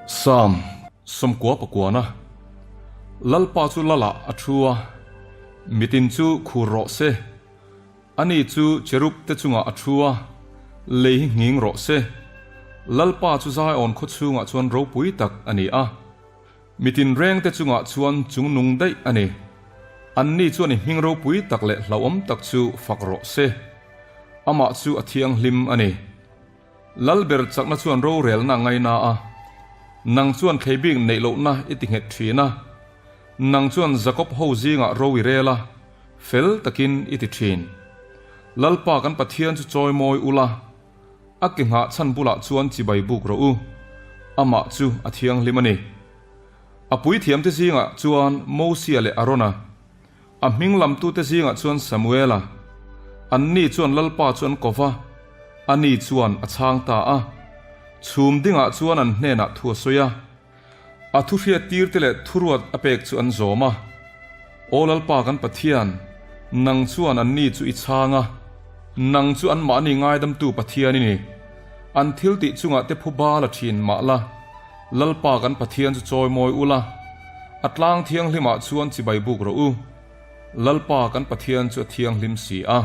Psalm 98 Lalpa chu Lalah a thu a, mitin chu khur rawh se. Ani chu cherub te chungah a thu a, lei hi nghing rawh se. Lalpa chu Zion khaw chhungah chuan ropui tak a ni a. Mi tinrengte chungah chuan chungnung daih a ni. Anni chuan i hming ropui tak leh hlauhawm tak chu fak rawh se. Amah chu a thianghlim a ni. Lalber chakna chuan rorelna a ngaina a, nang chuan thlei bik neih lohna i ti nghet thin a. Nang chuan Jakob ho zingah ro i rel a, fel takin i ti thin. Lalpa kan Pathian chu chawimawi ula. A ke nghah chhan bulah chuan chibai buk rawh u, amah chu a thianghlim a ni. A puithiamte zingah chuan Mosia leh Arona, a hming lamtute zingah chuan Samuela, anni chuan Lalpa chu an ko va, ani chuan a chhang ta a. Chhum dingah chuan an hnenah thu a sawi a. A thuhriattirte leh thuruat a pek chu an zawm a, Aw Lalpa kan Pathian, nang chuan anni chu i chhang a, nang chu anmahni ngaidamtu Pathian i ni. An thiltih chungah te phu bal a thin mah la, Lalpa kan Pathian chu chawimawi u la, a tlang thianghlimah chuan chibai buk rawh u. Lalpa kan Pathian chu a thianghlim si a.